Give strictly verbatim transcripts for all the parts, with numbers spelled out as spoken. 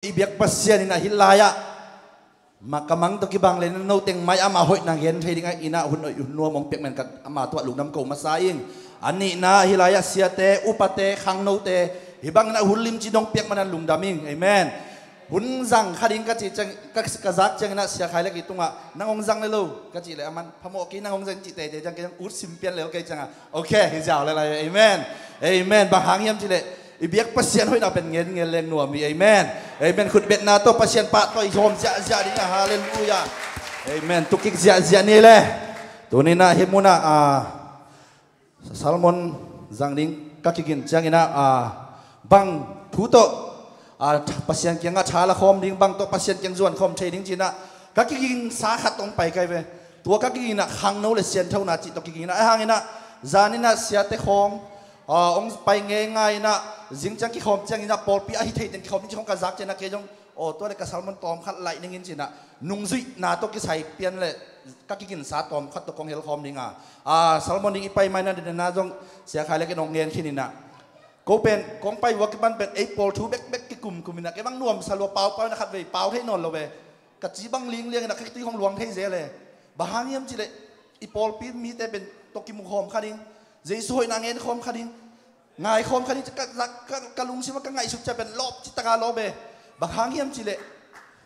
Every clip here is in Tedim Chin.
I biak Pasian in ah hih lai-ah ma ka mang tawh kibang le na noteng mai ama hoihna gen thei dingah in ah hun hoih hun nuam hong piak man ka ama tuah lungdam ko masa ing. A nihna hih lai-ah siate, upate, khangnote, hih bangin ah hun limci dong piak man an lungdam ing. Amen. Hun zang kha ding ka cih ciang, ka, ka zak ciangin ah Sia Khai le kei tungah nang hong zang le lo ka cih leh aman phamawh kei, nang hong zang cih teitei ciang kei zong ut sim pian le kei ciangah, ok, hi ziau le lai. Amen. Amen. Bang hang hiam cih leh i biak Pasian hoihna pen ngen ngen leng nuam hi. Amen. Amen. Khutbetna tawh Pasian pahtawi hawm ziahziah dingah. Halleluiah. Amen. Tukik ziahziah ni le. Tuni-in ah hih munah, ah, sermon zang ding ka kigin ciangin ah, ah, bang thu tawh, ah, Pasian kiangah tha la khawm ding, bang tawh Pasian kiang zuan khawm thei ding ci-in ah ka kiginsa khat hong pai kai ve. Tua ka kigin ah khangno le sianthona cih tawh kigin ah, a hangin ah zanin ah siate khawng, ah, hong pai ngeingai in ah, zing ciang kikhawm ciangin ah pawlpi ahi thei teng kikhawm ding ci khawng ka zak ciangin ah kei zong, aw, tua le ka sermon tawm khat laih ning in ci-in ah nungzuihna tawh kisai pian le ka kiginsa tawm khat tawh kong hel khawm ding a. Ah, sermon ding i pai mai na dena zong Sia Khai le kei nong ngen khin in ah, ko pen kong pai uh a kipan pen ei pawl thu bekbek kikumkum in ah kei bang nuamsa lua, paupau in ah khatvei pau thei nawn lo ve. Ka ci bang lingliang in ah ka khitui hong luang thei zel e. Bang hang hiam cih leh i pawlpi mite pen tawh kimu khawm kha ding, Jesu hoihna ngen khawm kha ding, ngai khawm kha ding, ka, ka, ka lungsim ah ka ngaihsut ciang pen lawp cih taka lawp e. Bang hang hiam cih leh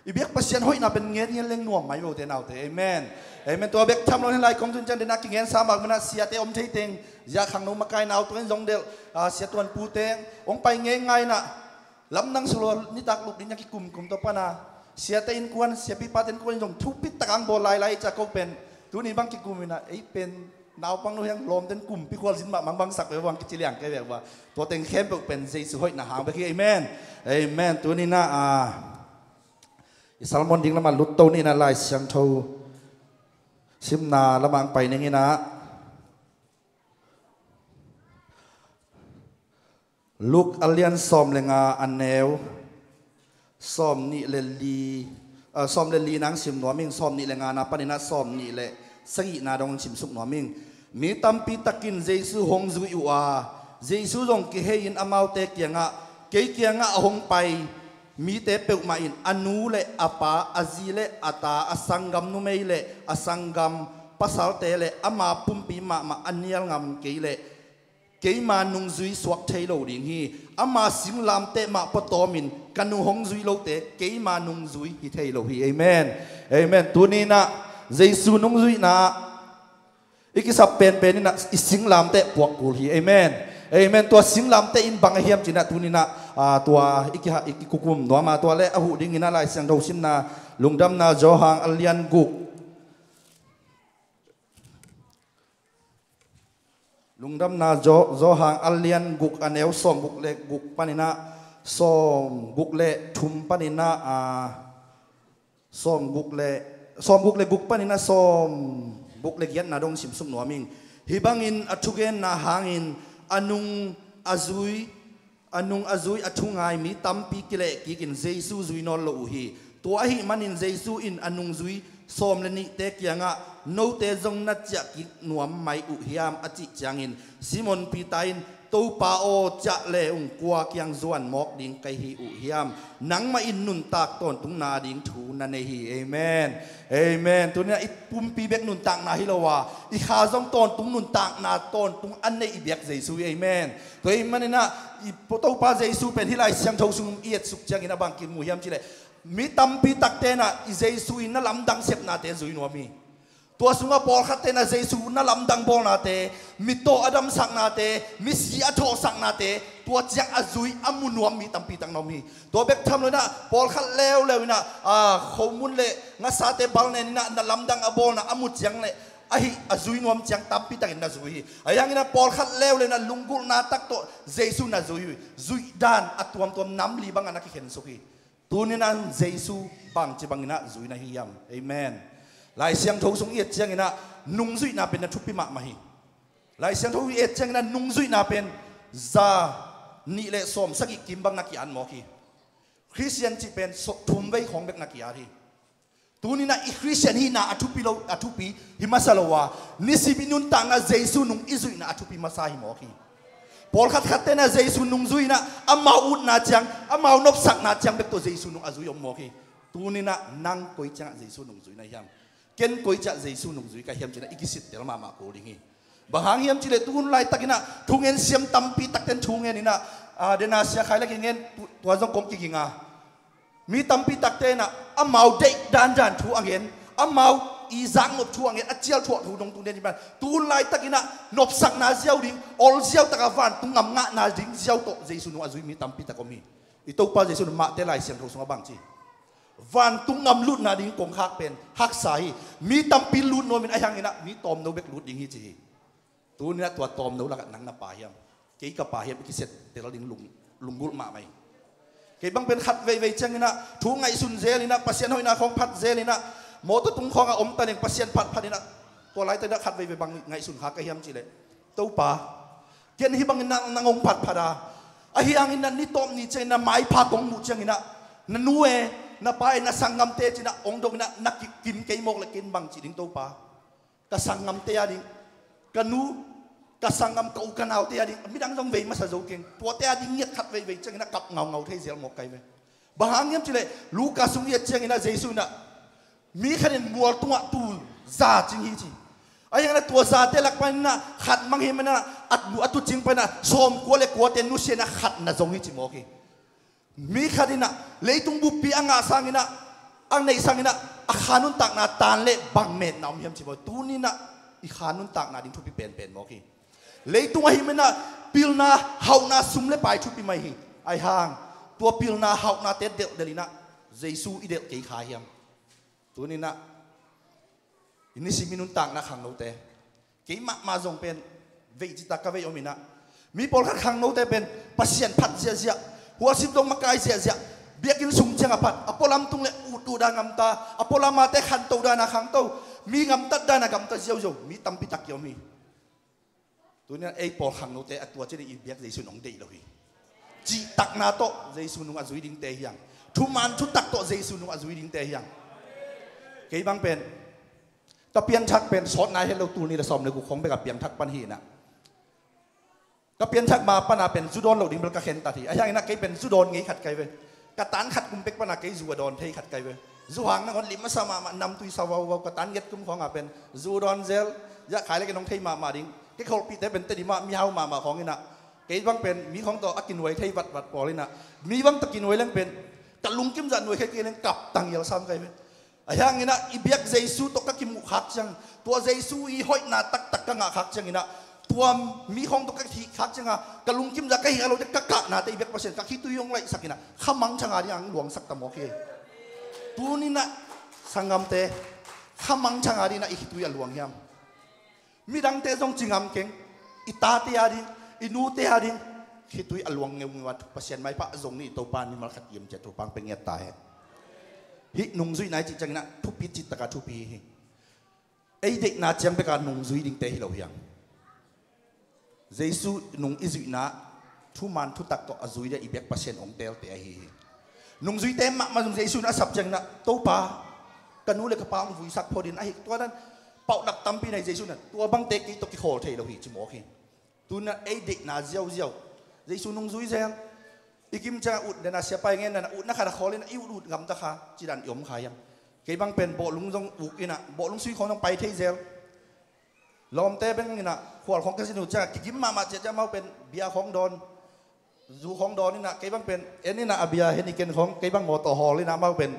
i biak Pasian hoihna pen ngen ngen leng nuam mai vote naute. Amen. Amen. Tua bek tham lo in hih lai kong tun ciang dena kigen sa mak munah siate om thei teng, zia khangno makai nau tungin zong delh, ah, sia tuanpu teng hong pai ngeingai in ah lamdang sung lo nitak luk ding a kikumkum tawh pana siate innkuan, siapipate innkuan in zong thupit tak ang bawl lailai i ciah ko pen tuni bang kikum in ah ei pen naupang lo hiang lawmten kumpi khualzin mah mangbangsak ve bang kici liang kei ve uh a. Tua teng khempeuh pen Jesu hoihna hang bek hi. Amen. Amen. Tuni-in ah, ah, i sermon ding lamah lutto ni in ah Lai Siangtho simna lamah ang pai ning in ah, Luke a lian sawm le nga a neu sawm nih le li, ah, sawm le li nang sim nuam ing, sawm nih le nga na panin ah sawm nih le sagihna dong sim suk nuam ing. Mi tampi takin Jesu hong zui uh a, Jesu zong kihei in amaute kiangah, kei kiangah a hong pai mite peuhmah in a nu le a pa, a zi le a ta, a sanggam numei le a sanggam pasalte le ama pumpi mahmah a nial ngam kei leh keima nungzui suak thei lo ding hi. Ama singlamteh mah pawtawmin ka nu hong zui lote keima nungzui hi thei lo hi. Amen. Amen. Tuni-in ah Jesu nungzuihna i kisap penpen in ah i singlamteh puak kul hi. Amen. Amen. Tua singlamteh in bang a hiam ci-in ah tuni-in ah, ah, tua i kiha, i kikukum nuam a, tua le a huh ding in ah Lai Siangtho simna, Lungdamna Johan a lian guk. Lungdamna Jo-, Johan a lian guk a neu sawm guk le guk panin ah sawm guk le thum panin ah, ah, sawm guk le, sawm guk le guk panin ah sawm guk le giatna dong sim suk nuam ing. Hih bangin a thugenna hangin a nung a zui, a nung a zui a thungai mi tampi kilehkikin Jesu zui nawn lo uh hi. Tua ahih manin Jesu in a nungzui sawm le nihte kiangah, note zong na ciah kik nuam mai uh hiam a cih ciangin Simon Peter in, Topa aw, ciah le ung, kua kiang zuan mawk ding ka hi uh hiam? Nangmah in nuntak tawntungna ding thu na nei hi. Amen. Amen. Tuni-in ah i pumpi bek nuntakna hi lo a, i kha zong tawntung nuntakna tawntung a nei i biak Jesu hi. Amen. Tua ahih manin ah i Topa Jesu pen hih Lai Siangtho sung i etsuk ciangin a bang kimu hiam cih leh mi tampi takte in ah i Jesu in na lamdang sepnate zui nuam hi. Tua sungah pawlkhatte in ah Jesu na lamdang bawlnate, mittaw a damsaknate, misi a thawhsaknate, tua ciang a zui a mu nuam mi tampi tak na om hi. Tua bek tham lo in ah pawlkhat leuleu in ah, ah, khomun le ngasate balnen in ah na lamdang a bawlna a mu ciang le ahi a zui nuam ciang tampi takin na zui hi. Ahi hangin ah pawlkhat leuleu in ah lunggulhna tak tawh Jesu na zui hi. Zuih dan a tuamtuam nam li bangah na kikhensuk hi. Tuni-in ah Jesu bangci bangin ah zui na hi hiam? Amen. Lai Siangtho sung i et ciangin ah nungzuihna pen na thupi mahmah hi. Lai Siangtho i et ciangin ah nungzuihna pen za nih le sawm sagih kim bang na ki-at mawk hi. Khristian cih pen so-, thum vei khawng bek na ki-at hi. Tuni-in ah i Khristian hihna a thupi lo, a thupi hi masa lo a, nisim i nuntakna Jesu nung i zuihna a thupi masa hi mawk hi. Pawlkhat khatte na Jesu nungzui inah amau utna ciang, amau nopsakna ciang bek tawh Jesu nung a zui om mawk hi. Tuninah nang koi ciangah Jesu nungzui na hiam? Ken koi ciah Jesu nungzui ka hiam cinah i kisittel mahmah kul ding hi. Bang hang hiam cileh tuhun laitakinah thungen siam tampi takten thungen inah, ah, dena sia khai la kingen tu-, tua zong kong kiginga. Mi tampi takte inah amau deih dandan thu a ngen, amau i zaknop thu a ngen, a cial thuah thu dong tungden hi man. Tuhun laitakinah nopsakna ziau ding, ol ziau taka vantung ngam ngahna ding ziau tawh Jesu nung a zui mi tampi tak om hi. I Topa Jesu nung mahte Lai Siangtho sungah bang ci? Vantung ngam lutna ding kongkhak pen haksa hi. Mi tampi lut nuamin a hianginah mi tawmno bek lut ding hi ci hi. Tuninah tua tawmno lakah nang na pa hiam? Kei ka pa hiam? I kisettel ding lung, lunggulh mahmah hi. Kei bang pen khat veivei cianginah thu ngaihsun zelinah Pasian hoihna khawng phat zelinah mawtaw tung khawngah om taleng Pasian phatphat inah tua laitakinah khat veivei bang ngaihsun kha ka hiam cileh, Topa, ken hih bangin na, na ngong phatphat a, a hiangin na nitawp ni ciangin na maipha kong muh ciangin na, na nu e, na pa e, na sanggamte cinah ong donginah na ki-, kim kei mawk le ken bang ci ding Topa. Ka sanggamte a ding, ka nu, ka sanggam, ka u ka naute a ding, midang zong vei masa zo keng. Tuate a ding ngiat khat veivei ciangin a kap ngaungau thei zel mawk kai ve. Bang hang hiam cileh Luka sung i et ciangin a Jesu inah mi khat in mual tungah tul za cing hi ci. A hiangin a tua zate lak panin a khat mang hi manah a tu, a tucing panin a sawmkua le kuate nusia in a khat na zong hi ci mawk hi. Mi khat inah leitung buppi a ngah sanginah, a neih sanginah a kha nuntakna tan le bang metna om hiam ci maw? Tuninah i kha nuntakna ding thupi penpen mawk hi. Leitung ahi manah pilna hauhna sum le pai thupi mai hi. Ahi hang tua pilna hauhnate delhdelh inah Jesu i delh kei kha hiam? Tuninah i nisim i nuntakna khangnote, kei mahmah zong pen veih citak ka veih om inah, mi pawlkhat khangnote pen Pasian phat ziahziah, huasim dong makai ziahziah, biakinn sung ciang a phat, a pualam tung le utut a ngamta, a pualam ate khanto dana khangto, mi ngamtat dana gamta ziauziau mi tampi tak ki om hi. Tunia ei pawl khangnote a tua ciangin i biak Jesu in hong deih lo hi. Cihtakna tawh Jesu nung a zui dingte hiang. Thuman thutak tawh Jesu nung a zui dingte hiang. Kei bang pen ka pianthak pen sawt nai het lo, tul nih le sawm le guk khong bek a piangthak pan hi inah, ka pianthak ma pana pen zu dawn lo ding bel ka khentat hi. A hiang inah kei pen zu dawn ngei khat kai ve. Ka tan khat kum pek pana kei zu a dawn thei khat kai ve. Zu hang nangawn lim a sa mahmah, namtui sa vauvau, ka tan nget kum khawngah pen zu dawn zel. Yah khai le ken hong thei mahmah ding. Kei kholhpihte pen Tedim ah mihau mahmah khawng inah, kei bang pen mi khawng tawh a kinuai thei vatvat pawl inah, mi bang tawh kinuai leng pen ka lungkim zah nuai khe kei leng kap tangial sam kai ve. A hiang inah i biak Jesu tawh ka kimuh khak ciang, tua Jesu i hoihna taktak ka ngah khak ciang inah, tua mi khawng tawh ka thih khak ciang a ka lungkim zah ka hih a lote ka kahnate i biak Pasian ka khitui hong laihsak inah kha mangthang a ding ang luangsak ta mawk hi. Tuninah sanggamte, kha mangthang a ding inah i khitui a luang hiam? Midangte zong ci ngam keng, i tate a ding, i nute a ding khitui a luang ngeungeu a, Pasian maipha zong ni, Topa mimal khat i om ciat thupang pe ngiat ta hen. Hih nungzuihna i cih ciang inah thupi cittaka thupi hi. Ei deihna ciang beka nungzui dingte hi lo hiang. Jesu nung i zuihna thuman thutak tawh a zui dia i biak Pasian hong teelte ahi hi. Nungzuite mahmah zong Jesu in a sap ciang inah, Topa, ka nu le ka pa hong vuisak phot in ahi, tua dan pauhlap tampi nei Jesu in a, tua bangte kei tawh kikhawl thei lo hi ci mawk hi. Tunah ei deihna ziauziau Jesu nungzui zel. I kim ciangah ut dena siapa i ngen dena utna khat a khawl inah i ut ut ngamta kha, cidan i om kha hiam? Kei bang pen bawhlung zong uk inah bawhlung sui khawng zong pai thei zel. Lawmte beng inah khual khawng ka zin uh ciangah kigim mahmah ciahciah amau pen bia khawng dawn, zu khawng dawn inah kei bang pen en inah a bia hen i ken khawng, kei bang mawtaw hawl inah amau pen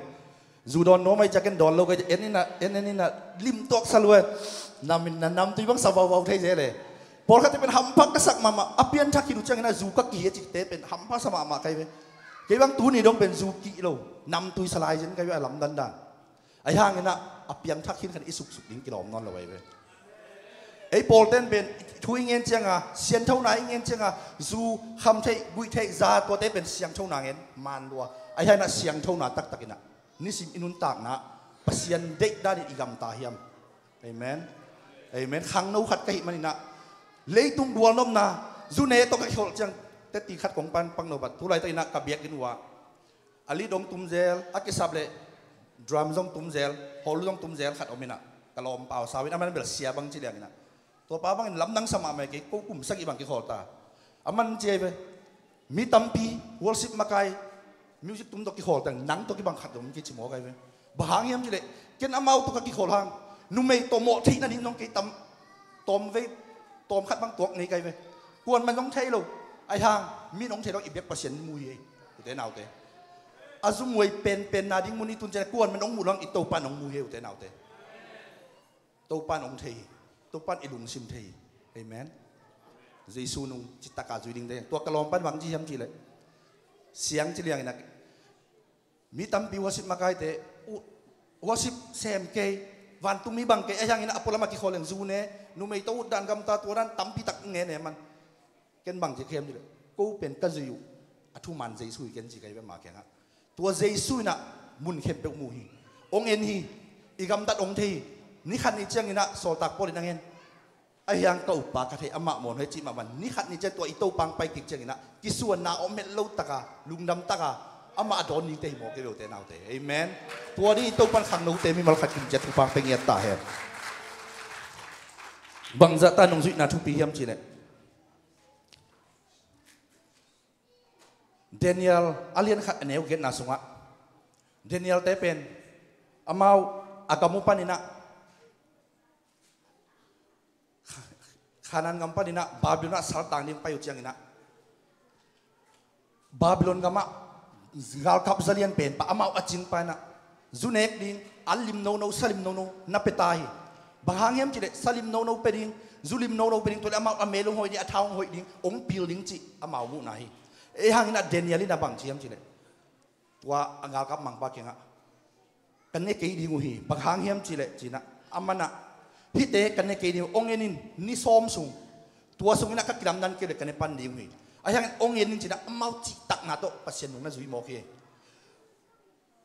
zu dawn nuam ahi ciah ken dawn lo kei en inah, en en inah lim tuaksa lua. Nam in na namtui bang sa vauvau thei zel e. Pawlkhatte pen hampha ka sak mahmah, a pianthak khit uh ciang inah zu ka kih a cihte pen hampha sa mahmah kai ve. Kei bang tuni dong pen zu kih lo, namtui sa lai zen kai ve a lamdandan. Ahi hang inah a piangthak khin khan i suksuk ding kilawm nawn lo ahi ve. Ei pawlten pen thu i ngen cianga, sianthona i ngen cianga, zu, kham theih, guih theih, za, tuate pen siangthona ngen man lua. Ahi hang inah siangthona taktak inah nisim i nuntakna Pasian deih danin i gamta hiam? Amen. Amen. Khangno khat ka hih man inah leitung dualnopna, zu ne tawh ka kholh ciang teti khat kong pan pangno bat, tu laitak inah ka biakinn uh ah a lead hong tum zel, a kisap le drum zong tum zel, hall zong tum zel khat om inah, ka lawm pau sau in, a man bel sia bang ci liang inah, tua pa bangin lamdang sa mahmah kei, ko kum sagih bang kikhawl ta. A man ci ahi ve. Mi tampi worship makai, music tum tawh kikhawl teng nang tawh kibang khat zong kici mawk ahi ve. Bang hang hiam cileh, ken amau tawh ka kikhawl hang, numei tawh mawh theih nading zong kei tam, tawm vei, tawm khat bang tuak ngei kai ve. Kuan man zong thei lo. Ahi hang, min hong thei lo, i biak Pasian mu hi ei. Ute naute, a zumuai penpen nading mun i tun cian kuan man hong mu lo hang, i Topa in hong mu hi ei, ute naute. Topa in hong thei hi. Topa in i lungsim thei hi. Amen. Jesu nung citaka zui ding te. Tua ka lawm pan bang ci hiam cileh, siang ci liangin a, mi tampi worship makaite, u-, worship sem kei, vantungmi bang kei, ahi hangin a pualam a kikhawl leng zu ne, numei tawh ut dan gamta, tua dan tampi tak nge ne man. Ken bang ci ka hiam cileh, ko pen ka zui uh, a thuman Jesu hi ken ci ka hi ve ma kiangah. Tua Jesu in a mun khempeuh mu hi. Hong en hi. I gamtat hong thei hi. Ni khat ni ciangin a sawltak Paul in a ngen, ahi hang ka uppa ka thei, amah mawn hoih cih mah bang. Ni khat ni ciang tua i Topa hong pai kik ciangin a kisuanna om het lo taka, lungdam taka, amah a dawn dingte hi mawk ei, ute naute. Amen. Tua ding i Topa in khangnote mimal khat kim ciat thupha hong pia ngiat ta hen. Bangzah ta nungzuihna thupi hiam cileh, Daniel a lian khat a neu giatna sungah, Daniel te pen amau a gam uh panin a, Kha-, Khanan gam panin a Babylon ah saltang ding pai uh ciangin a, Babylon gamah galkap zalian pen pa amau a cing pa in a, zu nek ding, an lim nono, sa lim nono na pia ta hi. Bang hang hiam cileh, sa lim nono pia ding, zu lim nono pia ding, tua leh amau a mel hong hoih ding, a tha hong hoih ding, hong pil ding cih amau muhna hi. Ahi hangin a Daniel in a bang ci hiam cileh, tua a galkap mangpa kiangah, ka ne kei ding uh hi. Bang hang hiam cileh ci-in a, aman a, hihte ka ne kei ding uh, hong en in, ni sawm sung, tua sungin a ka kilamdan kei leh ka ne pan ding uh hi. Ahi hangin hong en in ci-in a, amau cihtakna tawh Pasian nung na zui mawk hi.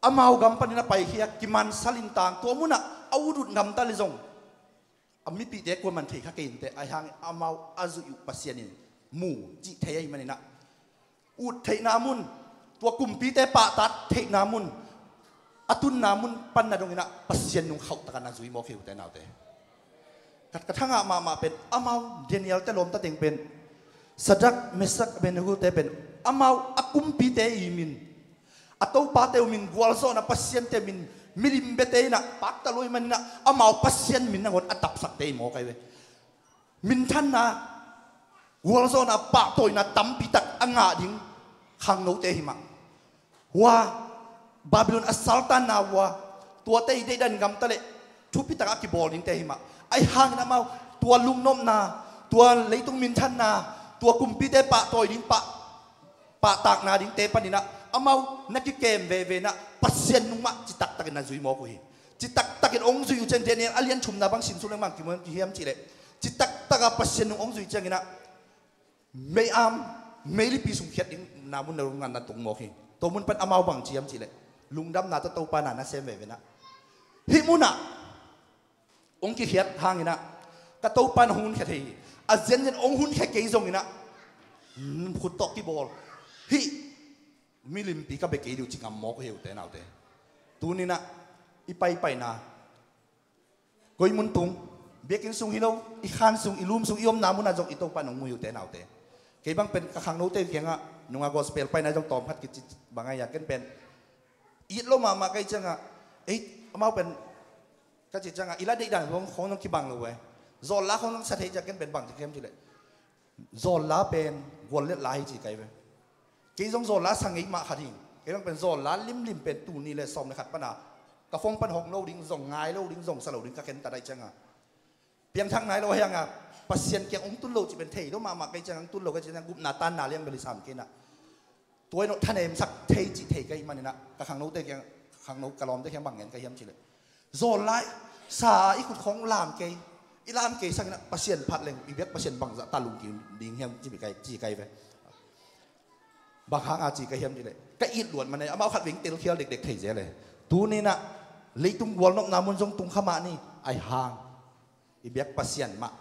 Amau gam panin a paikhia, kiman, sa lintang, tua munah a utut gamta leh zong a mipihte kuaman thei kha kei inteh, ahi hangin amau a zuih uh Pasian in mu cih thei ahih manin a, ut theihna mun, tua kumpite pahtak theihna mun, a tunna mun panna dongin a Pasian nung khauhtak a na zui mawk hi, ute naute. Ka, ka thangah mahmah pen amau Daniel te lawmta teng pen, Sadrak, Mesak, Abednego te pen amau a kumpite i min, a topate uh min, gualzawhna pasiante min, milim biate in a pakta lua ahih manin a, amau Pasian min nangawn a tapsakte hi mawk ahi ve. Minthanna, gualzawhna, pahtawina tampitak a ngah ding khangnote hi mah. Hua, Babylon a saltanna hua, tuate i deihdan gamta leh thupitak a kibawl dingte hi mah. Ahi hangin amau tua lungnopna, tua leitung minthanna, tua kumpite pahtawi ding, pah, pahtakna dingte panin a, amau na kikem veve in a, Pasian nung mah citaktakin na zui mawk uh hi. Citaktakin hong zui uh ciang Daniel a lian thumna bang simsuk leng bang kimu hiam cihleh, citaktak a Pasian nung hong zui ciangin a, mei-am, meilipi sung khiat ding na mun na rung ngan na tung mawk hi. Tua mun pan amau bang ci hiam cihleh, lungdamna tawh Topa na na sem veve in a, hih munah hong kikhiat hangin a, ka Topa in hong hunkhia thei hi. A zenzen hong hunkhia kei zongin a, khut tawh kibawl, hih milimpi ka bia kei ding uh ci ngam mawk uh hi, ute naute. Tuni in a, i paipaina, koi mun tung, biakinn sung hi lo, i khan sung, i lum sung, i omna munah zong i Topa in hong mu hi, ute naute. Kei bang pen ka khangnote kiangah nunga gospel paina zong tawm khat kici bang a, ken pen it lo mahmah ka hih ciangah, ei, amau pen ka cih ciangah, i la deihdan khong, khong zong kibang lo ve. Zawl la khong zong sa thei ciang ken pen bang ci ka hiam cihleh, zawl la pen gual let la hi ci ka hi ve. Kei zong zawl la sa ngei mah khat hi. Kei bang pen zawl la limlim pen tul nih le sawm le khat pan a ka phone pan hong lo ding, zong ngai lo ding, zong sa lo ding ka khen ta daih ciangah, piangthak nai lo a hiangah Pasian kiang hong tun lo cih pen thei lo mahmah ka hih ciangah, hong tun lo ka hih ciangah gupna tanna liang bel hi sam kei in a, tua in hong thanemsak thei cih thei ka hih manin a, ka khangnote kiang, khangno ka lawmte kiang bang ngen ka hiam cihleh, zawl la sa a i khut khong lam kei, i lam kei sangin a Pasian phat leng i biak Pasian bangzah ta lungkim ding hiam ci ka hi, ci ka hi ve. Bang hanga ci ka hiam cihleh, ka it luat man ei, amau khat veng telkhial dekdek thei zel e. Tuni in a, leitung gualnopna mun zong tung kha mah ni, ahi hang i biak Pasian mah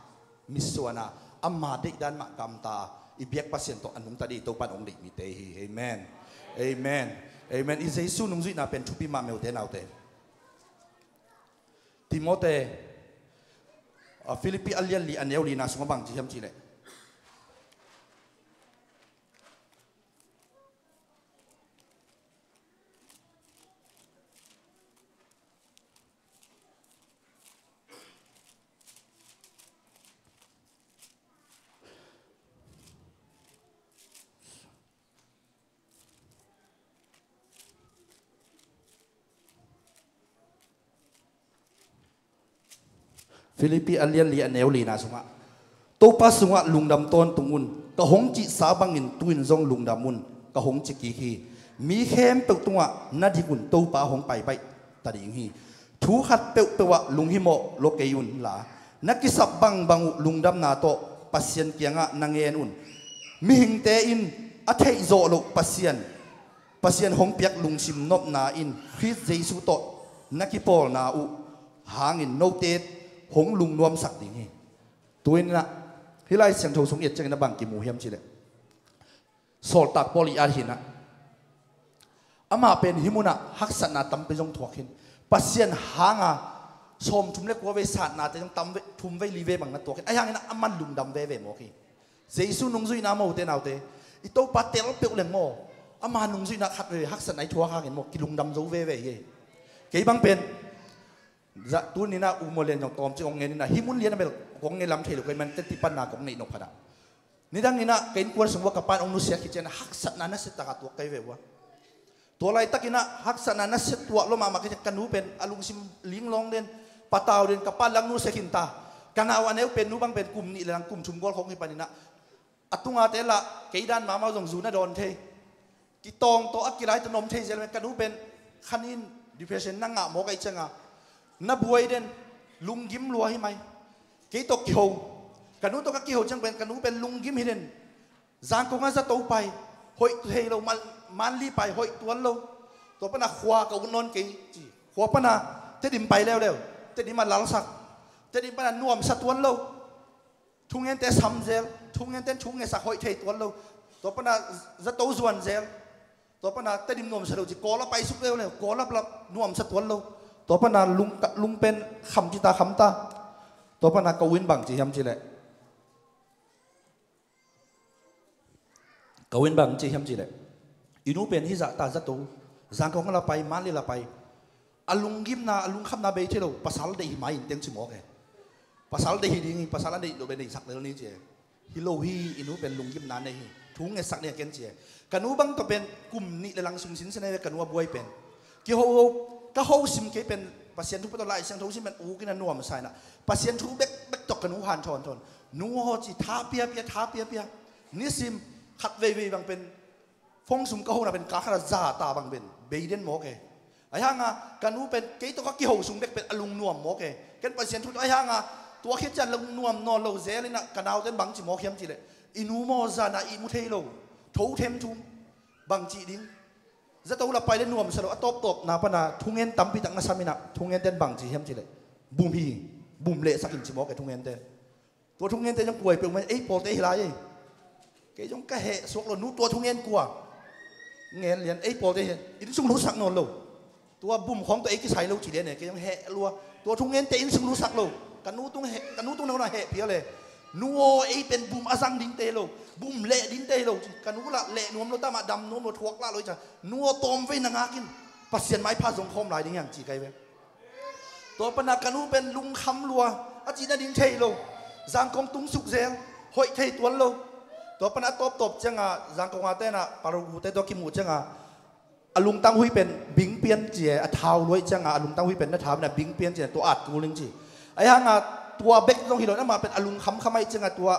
mitsuan a, ama deihdan mah gamta a, i biak Pasian tawh a nungta ding i Topa in hong deih mite hi. Amen. Amen. Amen. I Jesu nungzuihna pen thupi mah, ute naute. Timote, a, Philippi a lian li a neu lina sungah bang ci hiam cihleh, Philippi a lian li a neu lina sungah, Topa sungah lungdam tawntung un. Ka hong cihsa bangin tu-in zong lungdam un, ka hong ci kik hi. Mi khempeuh tungah na dik un, Topa hong paibaih ta ding hi. Thu khat peuhpeuh ah lunghimawh lo kei unla, na kisap bangbang uh lungdamna tawh Pasian kiangah na ngen un. Mihingte in a theihzawh loh Pasian, Pasian hong piak lungsim nopna in Khrist Jesu tawh na kipawlna uh hangin note hong lungnuamsak ding hi. Tu-in ah hih Lai Siangtho sung i et ciangin a bang kimu hiam cihleh, sawltak Paul i at hi-in ah, amah pen hih munah haksatna tampi zong thuak hi-in, Pasian hanga sawmthum le kua vei satnate zong tam vei, thum vei li vei bang na tuak hi-in, ahi hangin ah aman lungdam veve mawk hi. Jesu nungzuihna maw ute naute, i Topa tel peuh leng maw, ama nungzuihna khat veve haksatna i thuak hangin maw kilungdam zo veve hi. Kei bang pen, za, tuni-in ah U Maw Lian zong tawmcik hong ngen in ah, hih mun lian a bel kong ngen lam thei lo ka hih man teti panna kong neih nop khat ah, nidangin ah ka innkuan sung uah ka pa'n hong nusia khit ciangin ah haksatna nasia takin a tuak ka hi ve ua. Tua laitakin ah haksatna nasia tuak lua mahmah ka hi ciang, ka nu pen a lungsim linglawng den, patau den, ka pa'n lang nusia khin ta. Ka nau a neu pen, nu bang pen kum nih le lang kum thum gual khawng hi panin ah, a tungate lah kei dan mahmah uh zong zu na dawn thei. Kitawng tawh a kilai tawh na om thei zel, ka nu pen khanin depression na ngah mawk ahih ciangin ah, na buai den, lunggim lua hi mai. Kei tawh kiho, ka nu tawh ka kiho ciang pen, ka nu pen lunggim hi den. Zangkong ah zato pai, hoih thei lo, man, Manli pai, hoih tuan lo. Tua pan ah khua ka ut nawn kei ci. Khua pan ah Tedim pai leuleu, Tedim ah lalsak, Tedim pan ah nuamsa tuan lo. Thungente sam zel, thungente thu ngetsak, hoih thei tuan lo. Tua pan ah zato zuan zel. Tua pan ah Tedim nuamsa lo ci, Kawl ah paisuk leuleu, Kawl ah peuh nuamsa tuan lo. Tua pan ah lung, lung pen kham ci ta, kham ta. Tua pan ah ka u in bang ci hiam cihleh, ka u in bang ci hiam cihleh, i nu pen hih zah ta zato, Zangkong ah la pai, Manli la pai, a lunggimna, a lungkhamna bei thei lo, pasal deih hi mai in teng ci mawk e. Pasal deih hi ding hi, pasal a deih lo pen deihsak lel ni ci e. Hi lo hi, i nu pen lunggimna nei hi, thu ngetsak ni a ken ci e. Ka nu bang tawh pen kum nih le lang sung sinsen a hi ve, ka nu a buai pen. Kiho ho, ka ho sim kei pen, Pasian thu pen tawh Lai Siangtho sim pen uk in a nuamsa in ah, Pasian thu bekbek tawh ka nu hanthawn thawn. Nu aw ci, tha piapia, tha piapia. Nisim khat veivei bang pen, phone sum ka hona pen, kal khat ah za ta bang pen bei den mawk e. Ahi hangin ka nu pen kei tawh ka kiho sung bek pen a lungnuam mawk e. Ken Pasian thu tawh, ahi hangin tua khit ciang lungnuam nawn lo zel in ah, ka naute in bang ci mawk hiam cihleh, i nu maw zan ah ihmu thei lo, tho them thum, bang cih ding. Zato la pai le nuamsa lo, a tawptawpna pan ah thungen tampi tak na sam in ah, thungente in bang ci hiam cihleh, bum hi, bum lehsak in ci mawk e thungente. Tua thungente zong kuai peuhmah, ei pawlte hi lai ei. Kei zong ka heh suak lo, nu, tua thungen kua? Ngen lian, ei pawlte hi, inn sung lutsak nawn lo. Tua bum khawng tawh ei kisai lo ci lian e, kei zong heh lua. Tua thungente inn sung lutsak lo. Ka nu tung heh, ka nu tung nawn a heh phial e. Nu aw, ei pen bum a zang dingte hi lo, bum leh dingte hi lo ci. Ka nu lah leh nuam lo, tama dam nuam lo, thuak lah lo hi ci a. Nu aw, tawmvei na ngak in, Pasian maipha zong khawm lai ding hi hang ci ka hi ve. Tua pan ah ka nu pen lungkham lua, a cih nading thei lo. Zangkong tung suk zel, hoih thei tuan lo. Tua pan ah a tawptawp ciangin Zangkong a te in ah, Paragu te tawh kimuh ciangin, a lungtang hui pen bing pian ci e, a thau luai ciangin a lungtang hui pen na thau in ah bing pian ci e, tua at kul ning ci. Ahi hangin tua bek zong hi lo in, amah pen a lungkhamkham ahih ciangin, tua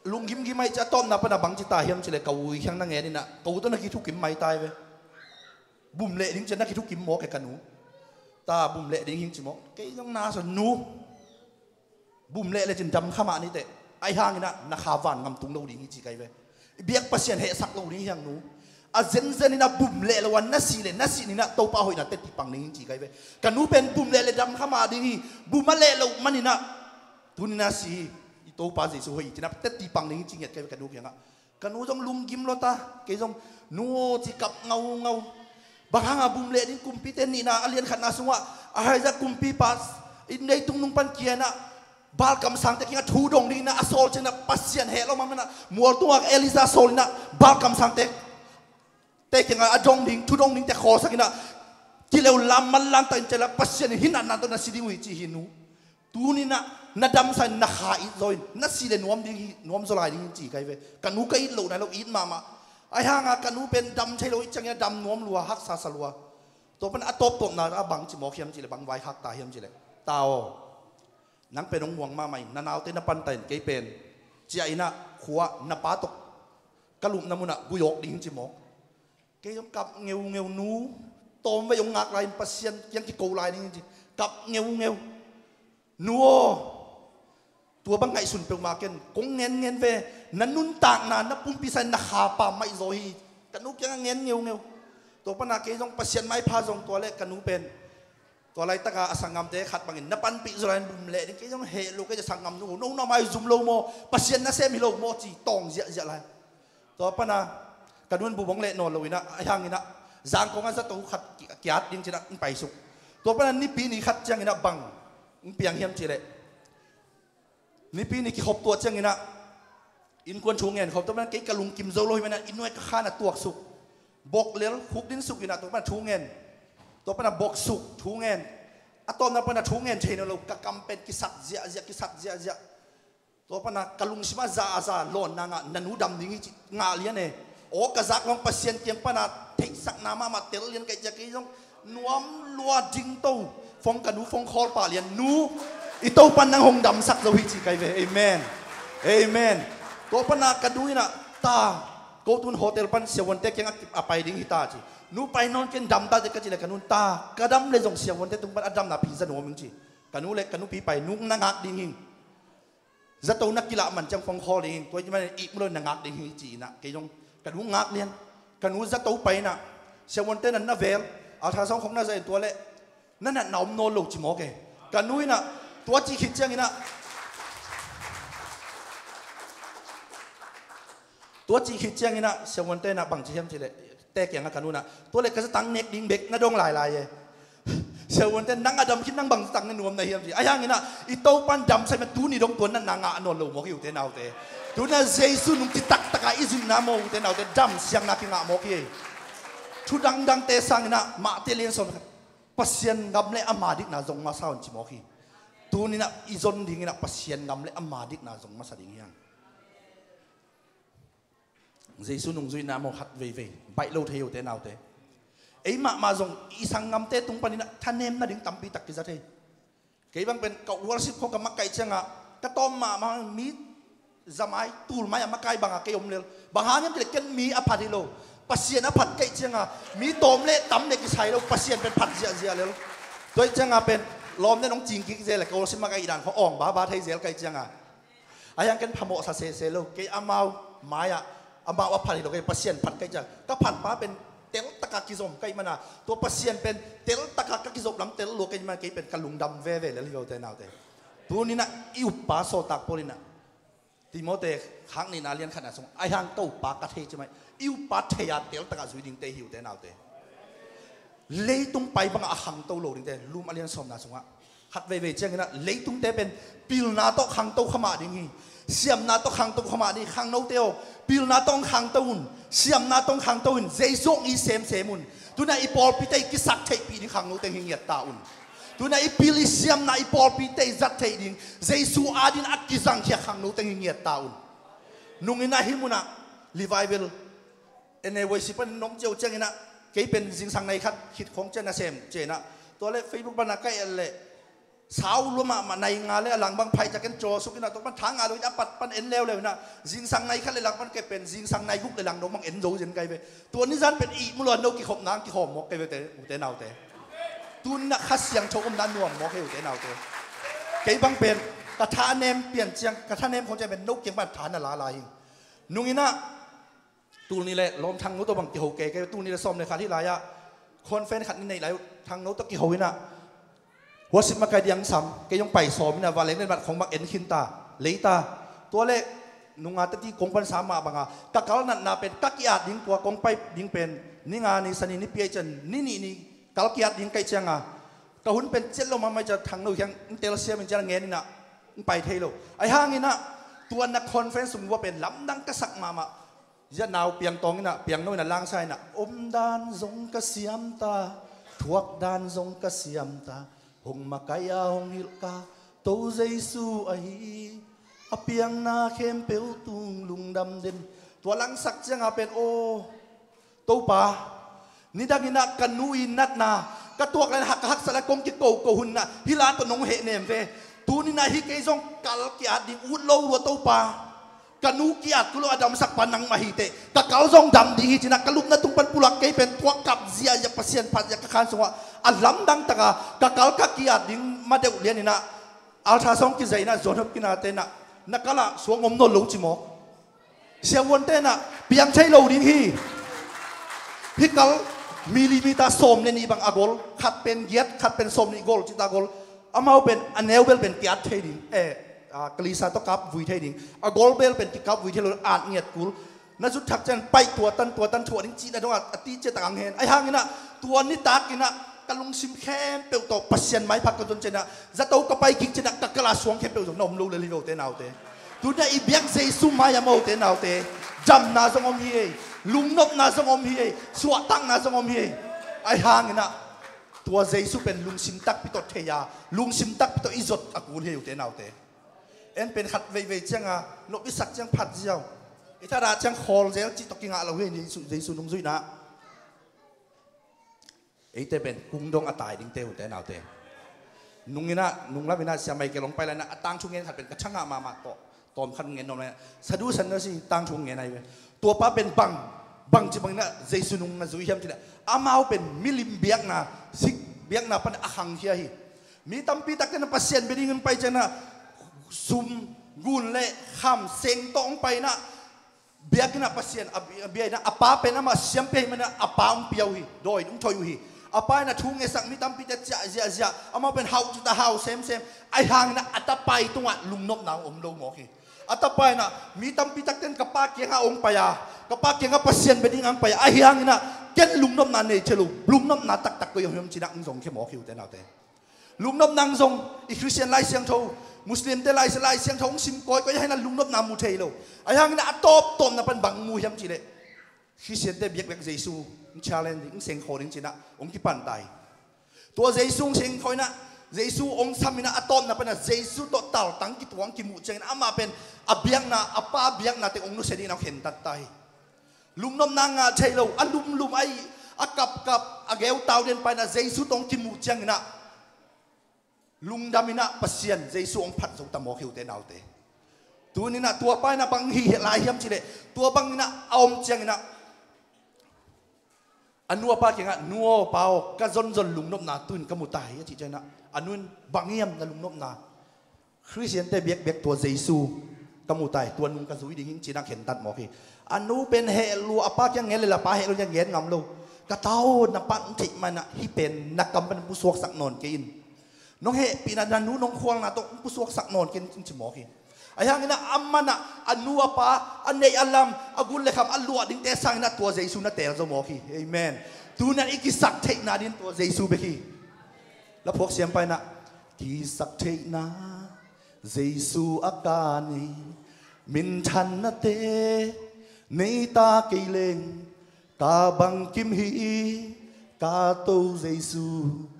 lunggimgim ahih ciangin, a tawpna pan ah bang ci ta hiam cihleh, ka u kiang na ngen in ah, ka u tawh na kithukim mai ta hi ve. Bum leh ding ci a na kithukim mawk e ka nu. Ta, bum leh ding hi ing ci mawk. Kei zong na sa, nu, bum leh lecin dam kha mah ni teh, ahi hangin ah na kha vangam tung lo ding hi ci ka hi ve. I biak Pasian hehsak lo ding hi hang nu. A zenzen in ah bum leh lo a na sih leh, na sih ni in ah Topa hoihna teci pang ding hi ci ka hi ve. Ka nu pen bum leh leh dam kha mah ding hi. Bum a leh loh manin ah tuni in ah si hi. I Topa Jesu hoih hi ci in ah teci pang ding hi ci ngiat ka hi ve ka nu kiangah. Ka nu zong lunggim lua ta, kei zong, nu aw ci kap ngaungau. Bang hanga bum leh ding, kumpite nihna a lian khatna sungah, Ahaizia kumpipa in leitung nung pan kia in ah, Baal kamsangte kiangah thu dong ding in ah a sawl ciangin ah, Pasian heh lo mahmah in ah, mual tungah Elijah sawl in ah, Baal kamsangte, te kiangah a dong ding, thu dong dingte khawlsak in ah, kileu lam manlang takin, cih leh Pasian in hih natna tawh na si ding uh hi ci hi nu. Tuni in ah na damsa in, na kha it zaw in, na sih leh nuam ding hi, nuam zaw lai ding hi ci ka hi ve. Ka nu ka it loh nai lo, it mahmah. Ahi hanga ka nu pen dam thei lo, it ciangin a dam nuam lua, haksa sa lua. Tua pan a tawptawpna a bang ci mawk hiam cih leh, bang vaikhak ta hiam cih leh, ta aw, Nang pen hong muang mahmah in, na naute na panta in, kei pen ciah inah khua na pa tawh ka lupna munah guiawk ding ci mawk. Kei zong kap ngeungeu, nu tawm vei hong ngak lai in Pasian kiang kiko lai ding ci. Kap ngeungeu. Nu aw, tua bang ngaihsun peuhmah ken, kong ngen ngen ve, na nuntakna na pumpi sa in na khapa maih zaw hi. Ka nu kiangah ngen ngeungeu. Tua pana kei zong Pasian maipha zong tua le ka nu pen tua laitaka a sanggamte khat bangin na panpih zaw lai in bum leh ding, kei zong heh lo, kei a sanggam nu, no na mai zum lo maw, Pasian nasem hi lo maw ci tawng ziahziah lai. Tua pana ka nu in bum hong leh nawn lo inah, ahi hanginah zangkong ah zato khat ki-, kiat ding cinah hong paisuk. Tua pana nipi ni khat cianginah bang hong piang hiam cihleh, nipi ni kikhop tuah cianginah innkuan thu ngen khop, tua pana kei ka lungkim zo lo hi manah inn nuai ka khan a tuaksuk. Bok lel khuk dinsuk inah tua pana thu ngen. Tua pana boksuk thu ngen. A tawpna pana thu ngen thei nawn lo, ka kam pen kisat ziahziah, kisat ziahziah. Tua pana ka lungsimah za a za lawnna ngah, na nu dam ding hi ci ngah lian e. Aw ka zak hong Pasian kiang pana theihsakna mahmah tel lian kaih ciah kei zong nuam lua ding to. Fong ka nu fong khawl pah lian, nu, i Topan nang hong damsak zo hi ci kai ve. Amen. Amen. Tua pana ka nu inah, ta, ko tun hotel pan siavuante kiangah a pai ding hi ta ci. Nu pai nawn ken, dam ta te ka cih le ka nu in, ta, ka dam le zong siavuante tung pan a damna phi za nuam ing ci. Ka nu le ka nupi pai, nu na ngak ding hi. Zato na kilah man ciang fong khawl ding hi, tua i man ihmu lo na ngak ding hi ci inah kei zong ka nu ngak lian. Ka nu zato pai inah siavuante nan na vel, ultrasound khong na zah in tua le na natna om nawn lo ci mawk e. Ka nu inah tua cih khit cianginah, tua cih khit cianginah siavuante inah bang ci hiam cihleh, te kiangah ka nu inah, tua le ka zatang nek ding bek na dong lailai e. Siavuante, nang a dam khit nang bang zatang ne nuam na hiam ci. Ahi hanginah i Topan damsak mah, tuni dong tua natna ngah nawn lo mawk hi ute naute. Tunah Jesu nung ci taktaka i zuihna maw ute naute, dam siangna kingah mawk hi. Thu dangdangte sanginah Mate lian sawm khat, Pasian ngam le ama dikna zong masa un ci mawk hi. Tuninah i zon dinginah Pasian ngam le ama dikna zong masa ding hiang. Jesu nungzuihna maw khat veivei baih lo thei hi ute naute. Ei mahmah zong i sanggamte tung paninah thanem nading tampi tak kiza thei. Kei bang pen ka worship khong ka makaih ciangah ka tawm mahmah, mi zamai tulmai a makai bangah kei om lel. Bang hang hiam cihleh ken mi a phat hi lo, Pasian a phat kaih ciangah mi tawm le tam le kisai lo, Pasian pen phat ziahziah lel. Tua ih ciangah pen lawm den hong cing kik zel le ka worship makaih dan khong awng baba thei zel kaih ciangah. Ahi hang ken phamawhsa sese lo, kei amau mai-ah amau a phat hi lo, kei Pasian phat kaih ciang ka phatpa pen teltaka kizom kaih mana, tua Pasian pen teltaka ka kizop lam tel lua kaih mana, kei pen ka lungdam veve lel hi ute naute. Tuninah i uppa sawltak Paul inah Timote khak nihna lian khatna sung, ahi hang Topa ka thei ci mai, i uppa thei-a teltaka zui dingte hi ute naute. Leitung pai bangah a khangto lo dingte, Rom a lian sawmna sungah khat veivei cianginah leitungte pen pilna tawh khangto kha mah ding hi. Siamna tawh khangto kha mah ding hi. Khangnote aw, pilna tawh khangto un, siamna tawh khangto un, Jesu hong it semsem un. Tunah i pawlpite i kisak theihpih ding khangnote hi ngiat ta un. Tunah i pil i siamna i pawlpite i zat theih ding Jesu adin a kizangkhia khangnote hi ngiat ta un. Nungin ahi munah revival N A Y C pan nong ciau cianginah kei pen zingsang nai khat khit khong cian a sem cianah, tua le Facebook pana ka et le sau lua mahmah, nai nga le a lang bang phaih ciah ken caw sukinah tua pan tha nga lo in a pat pan en leuleu inah zingsang nai khat le lang pan kei pen zingsang nai guk le lang dong bang en zo zen kai ve. Tua nizan pen ihmu lua no kikhopna ang kikhawm mawk kei ve ute naute. Tuninah Kha Siangtho omna nuam mawk kei ute naute. Kei bang pen ka thanem pian ciang, ka thanem khong ciang pen no kiang pan tha na lala hi. Nunginah Tul ni le lawm Thangno tawh bang kiho kei, kei tul ni le sawm le khat hih lai-ah conference khat ni neih lai uh, Thangno tawh kiho inah worship makai diang sam, kei hong pai sawm inah vanleng le mat khong bang en khin ta, lei ta. Tua le nunga tati kong pansa mah banga ka kal natna pen ka ki-at ding, tua kong pai ding pen ni nga ni, sa ni, Nipi ahih ciang ni nih ni kal ki-at ding kaih cianga ka hun pen ciat lo mahmah ahih ciang Thangno kiang in telsiam in ciang ngen inah in pai thei lo. Ahi hanginah tua na conference sung ua pen lamdang ka sak mahmah. Zia nau piangtawng inah, piangno inah langsa inah, omdan zong ka siamta, thuakdan zong ka siamta, hong makaih a hong hilhka To Jesu ahi, a piangna khempeuh tung lungdam den. Tua langsak cianga pen aw Topa, nidang inah ka nu i natna ka tuak lai, hak ka haksa lai kong kikoko hun inah hih la tawh nong hehnem ve. Tuni-in ah hih kei zong kal ki-at ding, ut lo lua Topa. Ka nu ki-at kul lo, a damsakpa nangmah hi teh. Ka kal zong dam ding hi ci-in ah ka lupna tung pan pulak kei pen tua kap ziahziah, Pasian phat ziah ka khan sungah a lamdang takin ka kal ka ki-at ding. Ma deuh lianin ah ultrasound kizai-in ah zuan hop kinate in ah na kal ah suang om nawn lo ci mawk. Siavuante in ah piang thei lo ding hi. Hih kal millimeter sawm le nih bang a gol, khat pen giat, khat pen sawm nih gol cihta gol. Amau pen a neu bel pen ki-at thei ding, eh, ah, kalisa tawh kap vui thei ding. A gol bel pen kikap vui thei lo, at ngiat kul. Na zut thak ciang paih tua tan, tua tan thuah ding cihna dongah a ti ciat tak ang hen. Ahi hangin ah tua nitak in ah ka lungsim khempeuh tawh Pasian maipha ka zon ciangin ah, zato ka pai kik ciangin ah ka kal ah suang khempeuh zong na om lo lel hi ve, ute naute. Tuni-in ah i biak Jesu mai-ah maw, ute naute, damna zong om hi ei, lungnopna zong om hi ei, suahtakna zong om hi ei. Ahi hangin ah tua Jesu pen lungsim takpi tawh thei a, lungsim takpi tawh i zot a kul hi ei, ute naute. En pen khat veivei ciangin nop i sak ciang phat ziau, i thadah ciang khawl zel cih tawh kingah lo hi ei, Jesu, Jesu nungzuihna. Eite pen kung dong a tai dingte, ute naute. Nung in ah, nung lam in ah siamai ke long pai lai in ah, a tangthu ngen khat pen ka thangah mahmah tawh, tawm khat ngen nuam lai in ah, Sadhu Sannyasi tangthu ngen ahi ve. Tuapa pen bang, bangci bangin ah Jesu nung a zui hiam cih leh, amau pen milim biakna, sik biakna pan a khangkhia hi. Mi tampi takte in ah Pasian bia dingin pai ciangin ah sum, ngun le kham seng tawh hong pai in ah, biakinn ah Pasian a bi-, a bia in ah, a pa pen amah siam pia ahih manin ah a pa hong pia uh hi, dawi in hong thoih uh hi. A pa in ah thu ngetsak, mi tampite ciah ziahziah, amau pen hauh cihta hau semsem. Ahi hangin ah a tapa tungah lungnopna hong om lo mawk hi. A tapa in ah, mi tampi takte in ka pa kiangah hong pai a, ka pa kiangah Pasian bia ding hong pai a, ahi hangin ah ken lungnopna nei thei lo, lungnopna taktak koi ah om hiam ci-in ah hong zong khia mawk hi, ute naute. Lungnopna hong zong, i Khristian Lai Siangtho, Muslimte Lai, Lai Siangtho hong sim kawikawi ahi in ah lungnopna mu thei lo. Ahi hangin ah a tawptawpna pan bang mu hiam cih leh, Khristiante biakbiak Jesu hong challenge ding, hong sengkhawh ding ci-in ah hong kipan ta hi. Tua Jesu hong sengkhawh in ah, Jesu hong sam in ah, a tawpna pan ah Jesu tawh taltang kituang kimuh ciangin ah amah pen a biakna, a pa biakna teng hong nusia dingin ah hong khentat ta hi. Lungnopna ngah thei lo, a lumlum ahi, a kapkap, a geutau den pa in ah Jesu tawh hong kimuh ciangin ah lungdam in ah Pasian Jesu hong phat zo ta mawk hi, ute naute. Tuni-in ah tuapa in ah bang hi lai hiam cih leh, tua bangin ah a om ciangin ah a nu a pa kiangah, "Nu aw, pa aw, ka zonzon lungnopna tu-in ka mu ta hi," a cih ciangin ah a nu in, "Bang hiam na lungnopna?" "Khristiante biakbiak tua Jesu ka mu ta hi, tua nung ka zui ding hi ing," ci-in ah khentat mawk hi. A nu pen heh lua, a pa kiang ngen lel a pa heh lua, kiang ngen ngam lo. "Ka ta aw, na pan theih manin ah hih pen na kam pan pusuaksak nawn kei in. Nong hehpihna, na nu nong khualna tawh pusuaksak nawn kei in," ci mawk hi. Ahi hangin ah amah in ah a nu a pa, a neih a lam, a gul le kham, a luah dingte sangin ah tua Jesu na teel zo mawk hi. Amen. Tuni-in ah i kisaktheihna ding tua Jesu bek hi. Laphuak siampa in ah, "Kisaktheihna Jesu a ka nei, minthannate nei ta kei leng, ka bangkim hi ka To Jesu,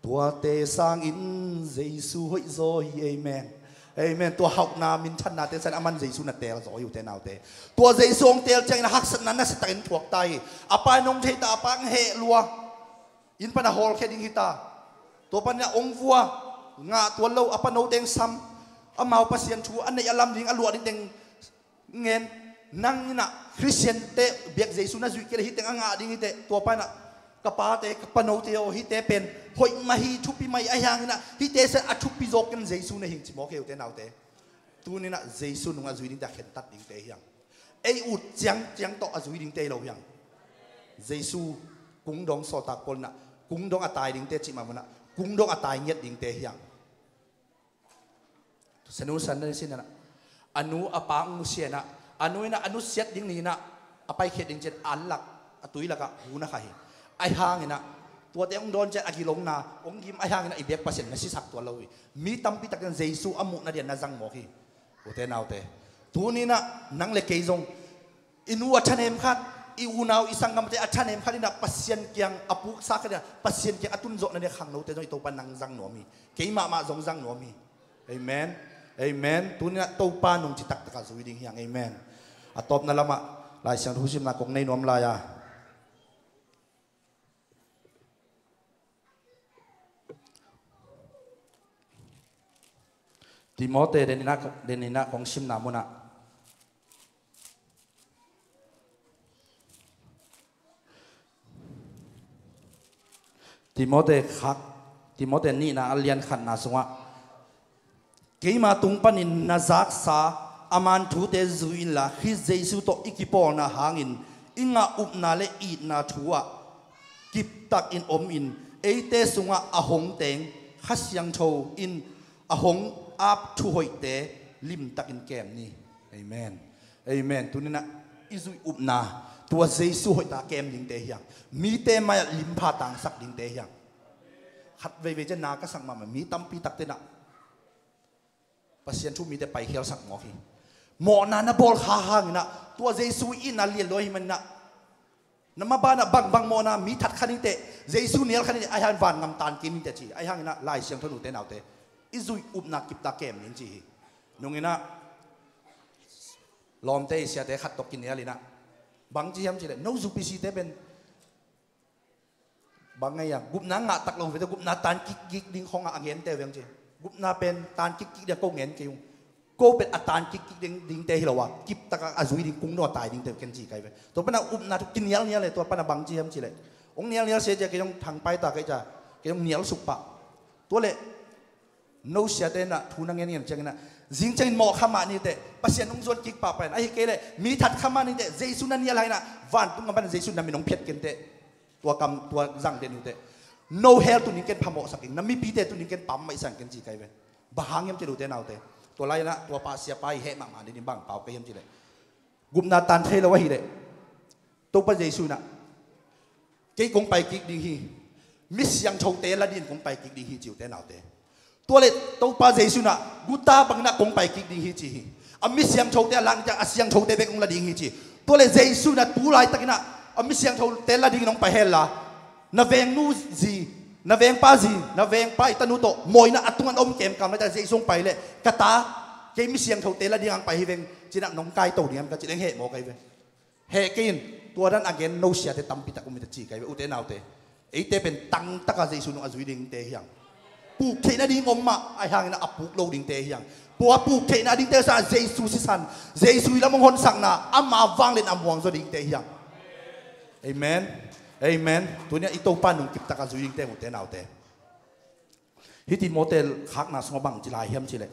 tuate sangin Jesu hoih zaw hi." Amen. Amen. Tua hauhna, minthannate sangin aman Jesu na teel zaw hi, ute naute. Tua Jesu hong teel ciangin a haksatna nasiatakin thuak ta hi. A pa in hong thei ta, a pa hong heh lua. Inn pan a hawlkhia ding hi ta. Tua panin ah hong vua, ngah tuan lo, a panote hong sam, amau Pasian thu, a neih a lam ding, a luah ding teng ngen. Nang in ah Khristiante biak Jesu na zuih kei leh hih teng a ngah ding hi teh. Tua panin ah, "Ka pate, ka panote aw, hihte pen hoih mah hi, thupi mah hi, ahi hangin ah hihte sangin a thupi zaw ken Jesu na hi ing," ci mawk hi, ute naute. Tuni-in ah Jesu nung a zui dingte, a khentat dingte hi hang. Ei ut ciangciang tawh a zui dingte hi lo hi hang. Jesu kung dong sawltak Paul in ah, kung dong a tai dingte cih mah bangin ah, kung dong a tai ngiat dingte hi hang. Sadhu Sannyasi in ah, a nu a pa hong nusia in ah, a nu in ah a nusiat ding ni-in ah, a paikhiat ding ciang an lak, a tui lakah hun a kha hi. Ahi hangin ah, tuate hong dawn ciang a gilongna hong gim, ahi hangin ah i biak Pasian na sisak tuan lo hi. Mi tampi takin Jesu a muhna dingin na zang mawk hi. Ute naute, tuni-in ah nang le kei zong, i nu a thanem khat, i unau, i sanggamte a thanem khat in ah Pasian kiang, a puksa khat in ah Pasian kiang a tun zawhna dingin khangnote zong i Topa nang zang nuam hi. Kei mahmah zong zang nuam hi. Amen. Amen. Tuni-in ah Topa nung citak takin zui ding hi hang. Amen. A tawpna lamah Lai Siangtho simna kong nei nuam lai a, Timote deninah, deninah kong simna munah Timote khak, Timote nihna a lian khatna sungah, keima tung panin na zaksa a man thute zui inla, Khrist Jesu tawh i kipawlna hangin i ngah upna le itna thu ah kiptakin om in, eite sungah a hong teng Kha Siangtho in a hong ap thuhoihte limtakin kem ni. Amen. Amen. Tuninah i zuih upna tua Jesu hoihta kem dingte hiang. Mite mai-ah limpha tangsak dingte hiang. Khat veivei cian na ka sak mahmah mi tampi takte nah Pasian thu mite paikhialsak mawk hi. Mawhna na bawl kha hanginah tua Jesu i na lian lua hi maninah na mabanah bangbang mawhna mi that kha ningteh, Jesu nial kha ningteh, aihang van ngam tan kei ningteh ci. Aihang inah Lai Siangtho nute naute i zuih upna kipta kem ning ci hi. Nunginah lawmte i siate khat tawh kinial inah bang ci hiam cileh, no zupisite pen bang ngai a gupna ngah tak lo vete, gupna tan kikkik ding khongah a gente veng ci. Gupna pen tan kikkik ding a ko ngen kei ung. Ko pen a tan kikkik ding dingte hi lo a, kiptaka a zui ding kung no a tai dingte ken ci kai ve. Tua pana upna thu kinialnial le, tua pana bang ci hiam cileh, ong nialnial sia cia kei ong thangpai ta kei ca, kei ong nial sukpah. Tua le no siate na thu na ngen ngen cianginah zing ciangin mawh kha mah niteh, Pasian ong zuan kik pahpah in, ahi kei le mi that kha mah niteh, Jesu na nial hainah vantung a pana Jesu na min ong phiat kenteh. Tua kam tua zang den uteh, no hell tuning ken phamawhsak in, na mipite tuning ken pammaihsak ken ci kai ve. Bang hang hiam ci lute naute, tua lainah tua pah siapa i heh mahmah dinin bang pau kai hiam cileh, gupna tan thei lo ahileh Topa Jesu inah kei kong pai kik ding hi. Mi siangthote la din kong pai kik ding hi ci ute naute. Tua le Topa Jesu inah guta banginah kong pai kik ding hi ci hi. A mi siangthote a lak cia a siangthote bek ong la ding hi ci. Tua le Jesu inah tu laitakinah a mi siangthote la dingin ong pai hella, na vengnu zi, na vengpa zi, na vengpa i tanu tawh mawina a tungan om kemkam laita Jesu ong pai leh, ka ta, kei mi siangthote la dingah ong pai hi veng cinah nong kaito dingam ka ci leng heh maw kai ve. Heh kei in, tua dan a gen no siate tampi tak um hi ta ci kai ve ute naute. Eite pen tangtaka Jesu nung a zui dingte hiang. Puk theih nading om mah, aihangin a puk lo dingte hiang. Pua puk theih nadingte sa Jesu sisan, Jesu i lam hong honsakna, ama vanglian a muang zaw dingte hiang. Amen. Amen. Tunia i Topa nung kiptaka zui dingte ute naute. Hih Timote khakna sungah bang ci lai hiam cileh,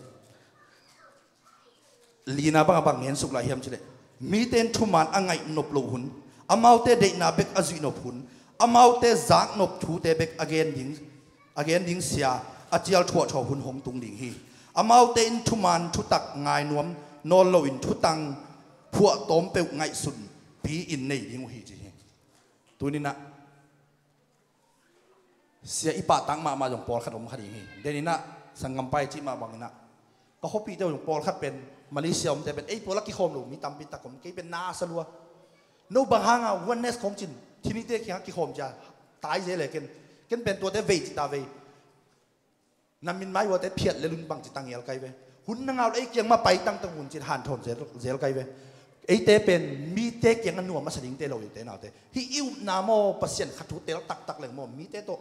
lina bangah bang ngensuk lai hiam cileh, mite in thuman a ngaih nop loh hun, amaute deihna bek a zuih nop hun, amaute zaknop thute bek a gen ding, a gen ding sia a cial thuahthuah hun hong tung ding hi. Amaute in thuman thutak ngai nuam nawn loin thutang phuahtawm peuh ngaihsunpi in nei ding uh hi ci hi. Tuninah sia i pahtak mahmah zong pawlkhat om kha ding hi. Deninah sanggampa i cih mah banginah ka khuapihte uh zong pawlkhat pen Malaysia omte pen ei pawl a kikhawm lo mi tampi tak om, kei pen na sa lua. No bang hanga oneness khong cin thinite kiangah kikhawm cia tai zel e ken. Ken pen tuate vei cita vei. Na min mai uate phiat le lun bang ci tangial kai ve. Hun na ngau le ei kiang ma pai tangtang hun cin hanthawn zel, zel kai ve. Eite pen mite kiangah nuam a sa dingte lo ute naute. Hih i upna maw Pasian kha thu tel taktak leng maw mite tawh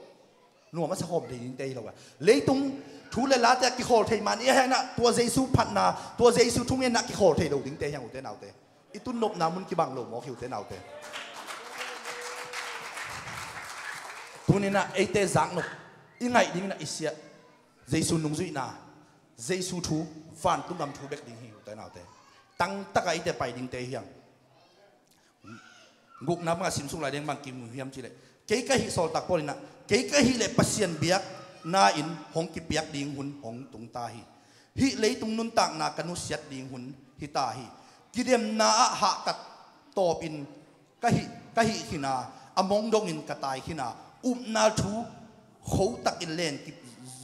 nuam a sa khawm thei dingte hi lo a. Leitung thu le late a kikhawl thei man i a hianah tua Jesu phatna, tua Jesu thungenna kikhawl thei lo dingte hiang ute naute. I tunnopna mun kibang lo mawk hi ute naute. Tuninah eite zaknop i ngaih dinginah i siah Jesu nungzuihna, Jesu thu, vantung gam thu bek ding hi ute naute. Tangtaka eite pai dingte hiang. Gukna bangah simsuk lai ding bang kimu hiam cileh, kei ka hih sawltak Paul inah kei ka hih leh Pasian biakna in hong kipiak ding hun hong tung ta hi. Hih leitung nuntakna ka nusiat ding hun hi ta hi. Kidemna ah hahkat tawpin ka hih, ka hih khina, a mong dongin ka tai khina, upna thu khotakin len kip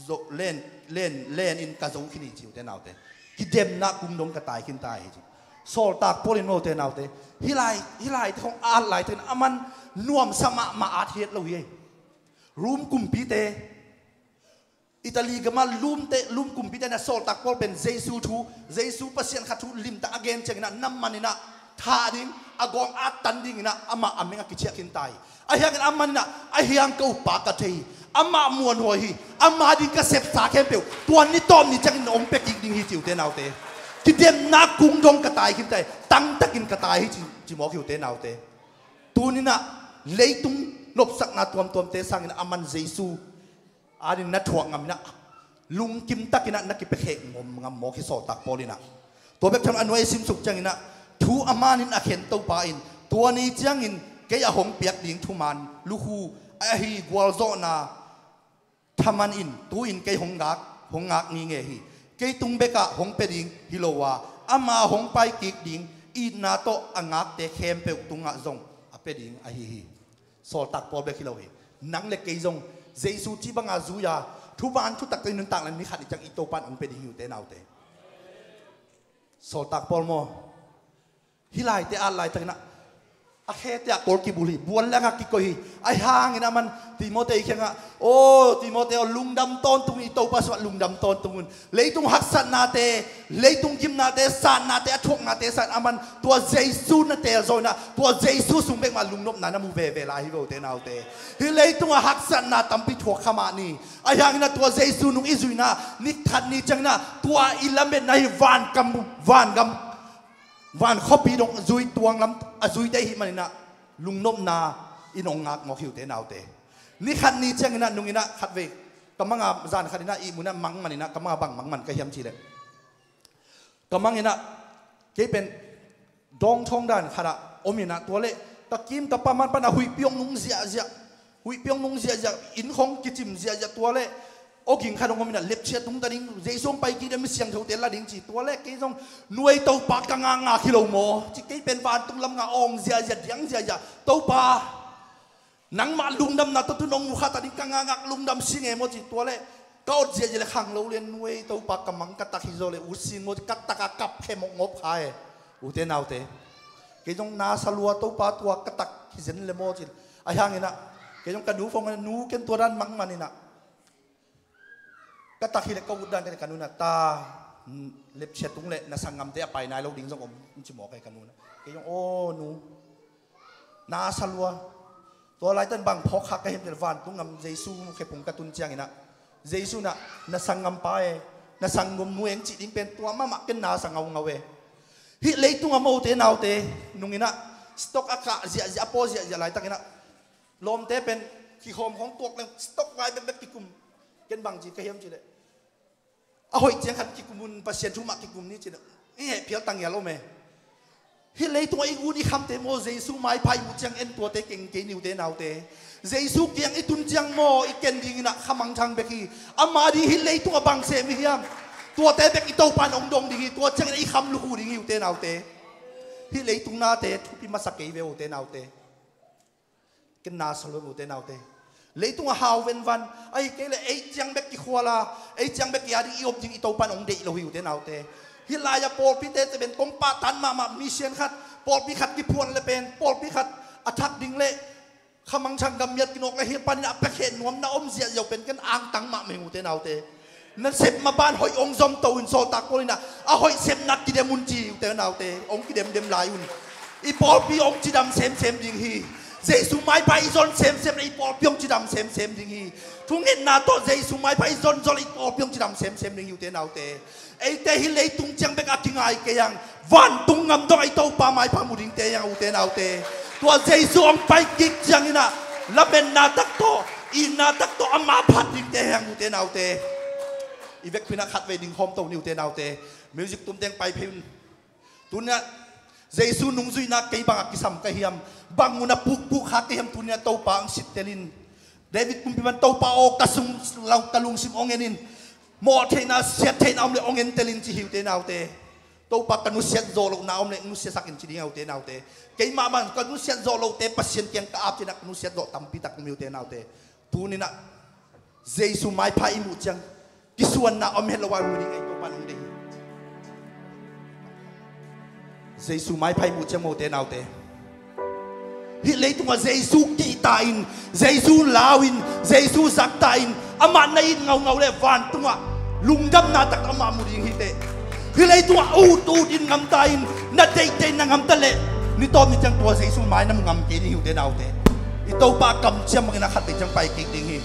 zo, len, len, lenin ka zo khin hi ci ute naute. Kidemna kum dong ka tai khin ta hi ci. Sawltak Paul in ute naute, hih lai, hih laite khong a at laite in a man nuamsa mahmah at hiat lo hi. Rom kumpite, Italy gama lumte, lum kumpite na sawltak Paul pen Jesu thu, Jesu Pasian kha thu limtak a gen cianginah na maninah thah ding, a gawng a tan dinginah amah a meng a kiciah khin ta hi. A hiangin a maninah a hiang ka uppa ka thei hi. Amah muanhuai hi. Ama ding ka sepsa khempeuh tua ni tawp ni ciangin hong pia kik ding hi, ci ute naute. Kidemna kung dong ka tai khin tai, tangtakin ka tai hi, ci, ci mawk hi ute naute. Tuninah leitung nopsakna tuamtuamte sangin aman Jesu adin na thuak ngaminah lungkim takinah na kipiakheh ngam mawk hi sawltak Paul inah. Tua bek tham a nuai simsuk cianginah thu a manin a khen Topa in tua ni ciangin kei a hong piak ding thuman lukhu ahi gualzawhna thaman in tu-in kei hong ngak, hong ngak ngingei hi. Kei tung bekah hong pia ding hi lo a, ama hong pai kik ding itna tawh a ngakte khempeuh tungah zong a pia ding ahi hi. Sawltak Paul bek hi lo hi. Nang le kei zong Jesu cih banga zui-a thuman thutakte nuntak le ni khat ni ciang i Topan hong pia ding hi ute naute. Sawltak Paul maw? Hih laite at laitakinah a khete ah Paul kibulh hi, buan le a ngak kikoih hi. Ahi hangin aman Timote kiangah, "Aw Timote aw, lungdam tawntung in, i Topa sungah lungdam tawntung un. Leitung haksatnate, leitung gimnate, satnate, a thuaknate sangin aman tua Jesu na teelzawinah tua Jesu sung bekmah lungnopna na mu veve lai hi ve ute naute. Hih leitungah haksatna tampi thuak kha mah ni. Ahi hanginah tua Jesu nung i zuinah ni khat ni cianginah tua i lametna hi vangam, vangam, van khuapi dong a zui tuang lam a zuite ihih maninah lungnopna in hong ngak mawk hi ute naute." Ni khat ni cianginah nunginah khatvei ka manga zan khatinah ihmunah mang maninah ka manga bang mang man ka hiam cihleh ka manginah kei pen dawngthawng dan khatah ominah tua leh ka kim ka pam man panah huihpi hong nung ziahziah, huihpi hong nung ziahziah, inn khong kicim ziahziah, tua leh awging khat hong ominah lepchia tungta ding, Jesu hong pai kik ding, mi siangthote la ding ci, tua leh kei zong nuai Topa ka ngakngak hi lo maw ci, kei pen vantung lam ngah awng ziahziah, diang ziahziah, Topa nangmah lungdamna tawh tu nong mukhata ding ka ngakngak lungdam sing e maw ci, tua leh ka awt ziahziah le khang lo lian nuai Topa ka mang ka tak hi zaw le ut sing maw ci, ka taka kap khe mawkngawp kha e ute naute. Kei zong na sa lua Topa tua ka tak hi zen le maw ci. Ahi hanginah kei zong ka nu phone nu ken tua dan mang maninah ka tak hileh ka ut dan ka, ka nunah ta lepchia tung leh na sanggamte a pai nai lo ding zong om ci mawk e ka nunah. Kei zong aw nu na sa lua. Tua laitan bang phawk khak ka hiam cihleh vantung gam Jesu mukhia pung ka tun cianginah Jesu nah na sanggampa e, na sanggamnu e hong cih ding pen tua mahmah ken na sa ngaungau e. Hih leitungah maw ute naute nunginah stock a kah ziahziah a paw ziahziah laitakinah lawmte pen kikhawm khong tuak leng stock vai bekbek kikum. Ken bang ci ka hiam cihleh a hoih ciang khat kikum un, Pasian thu mah kikum ni cinah i hehphial tangial om e. Hih leitungah i ut i khamte maw Jesu maipha i muh ciang en tuate keng kei ni ute naute. Jesu kiang i tun ciang maw i ken dinginah khamangthang bek hi. Ama ding hih leitungah bang sem i hiam? Tuate bek i Topan hong dong ding hi. Tua cianginah i kham lukhu ding hi ute naute. Hih leitung nate thupi masa kei ve ute naute. Ken na sa lua ute naute. Leitungah hau venvan ahi kei leh ei ciang bek kikhuala, ei ciang bek i a ding i op ding i Topan hong deih lo hi ute naute. Hih lai-ah pawlpite te pen kong pahtan mahmah, mission khat, pawlpi khat kiphuan le pen pawlpi khat a thak ding le khamangthang gam miat kinawk le hih panin a piakheh nuamna om ziahziah uh pen ken angtang mahmah hi ute naute. Na sep maban hoih hong zom to un, sawltak Paul inah a hoih sepna kidem un ci ute naute, hong kidemdem lai un. I pawlpi hong cidam semsem ding hi. Jesu maipha i zon semsem le i pawlpi hong cidam semsem ding hi. Thungetna tawh Jesu maipha i zonzon le i pawlpi hong cidam semsem ding hi ute naute. Eite hih leitung ciang bek a kingai kei ang. Vantung ngam dong a i Topa maipha mu dingte hi ang ute naute. Tua Jesu hong pai kik cianginah lametna tak tawh, itna tak tawh ama phat dingte hi ang ute naute. I vekpinah khatvei ding khawm to ni ute naute. Music tumteng pai phei un. Tunia Jesu nungzuihna kei bangah kisam ka hiam? Bang munah pukpuk kha ka hiam? Tunia Topa ang sittelin. David kumpi man Topa aw ka sung, ka lungsim hong enin. Mawh theihna, siat theihna om le hong entelin ci hi ute naute. Topa ka nusiat zawh lohna om le nusiasakin ci ding a ute naute. Keimah man ka nusiat zawh lohte Pasian kiang ka ap cinah ka nusiat zawh tampitak om hi ute naute. Tuninah Jesu maipha i muh ciang kisuanna om het lo a mu ding ei Topa nong deih hi. Jesu maipha i muh ciang maw ute naute. Hih leitungah Jesu kihta in, Jesu lau in, Jesu zakta in, amah na it ngaungau le vantungah lungdamna tak amah mu ding hi teh. Hih leitungah ut ut in ngamta in, na deihdeih na ngamta leh nitawp ni ciang tua Jesu mai na mu ngam kei ding hi ute naute. I Topa kamciam bangin a khat ding ciang pai kik ding hi.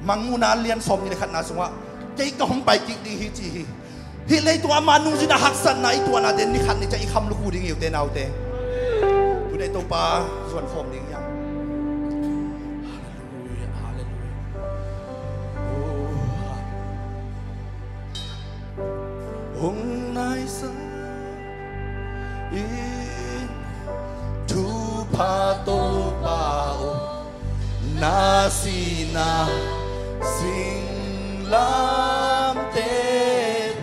Mangmuhna lian sawmnih le khatna sungah kei ka hong pai kik ding hi ci hi. Hih leitung ama nungzuihna haksatna i tuahnate ni khat ni ciang i kham lukhu ding hi ute naute. Tuni Topa zuan khawm ding hiam? Halleluia, halleluia. Oh, hong naisak in thupha Topa aw, na sihna singlamteh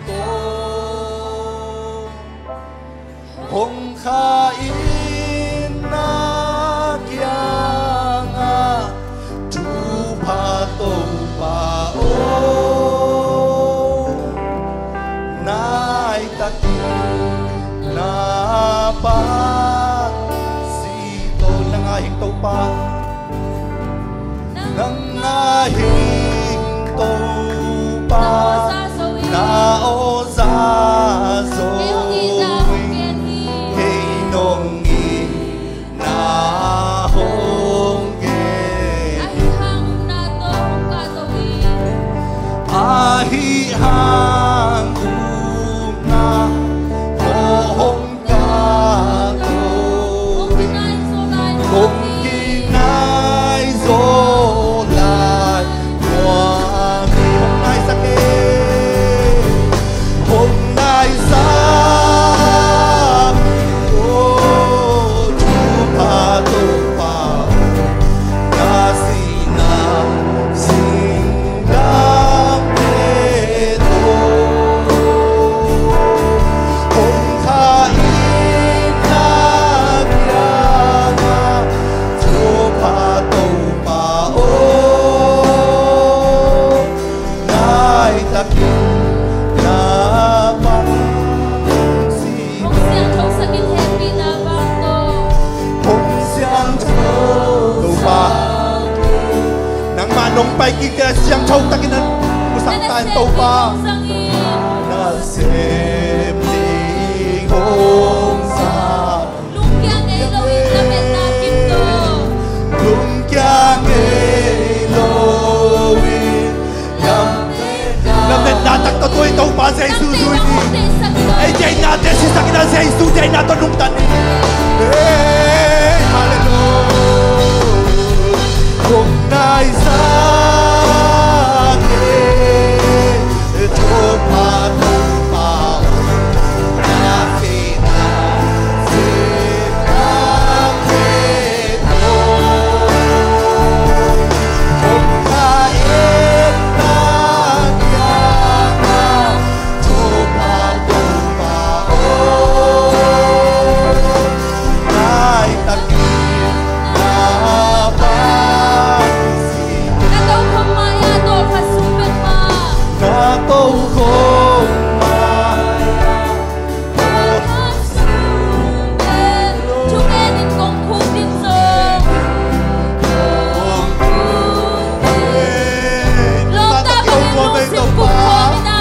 tawh hong kha in na kiangah, thupha Topa aw, nai takin na pansih tawh. Nang a hing Topa, nang a hing Topa, na aw za zo in, kei nong it na hong gen. Ahi hang upna tawh hong kahto hi. Ahi hang upna tawh hong kahto hi. Hong kinai zo lai. Hong kinai zo lai. Tua mi hong naisak e. Hong naisak, oh, thupha Topa, na sihna singlamteh tawh hong kha in na kiangah, thupha Topa aw, nai takin na pansih. Hong siangthosak in hehpihna vang tawh. Hong siangtho Topa, nangmah nong pai kik ciang siangtho takin na musak ta in Topa. Na sem ding hong sa. Lungkia ngei loin lametna kim tawh. Lungkia ngei loin lametna tak tawh tua i Topa Jesu zui ni. Ei deihna te sisak in a, Jesu deihna tawh nungta ni. Ei, halleluia. Hong naisak e. Thupha Topa, na sihna singlamteh tawh hong kha in na kiangah, thupha Topa aw, nai takin na pansih. Na tokhom mai-ah tawlkhat sung bek mah. Na tokhom mai-ah tawlkhat sung bek. Thugen in kong khuk ding zong. Kong khuk ding. Lawmta bangin lungsim khuk khawm in ah.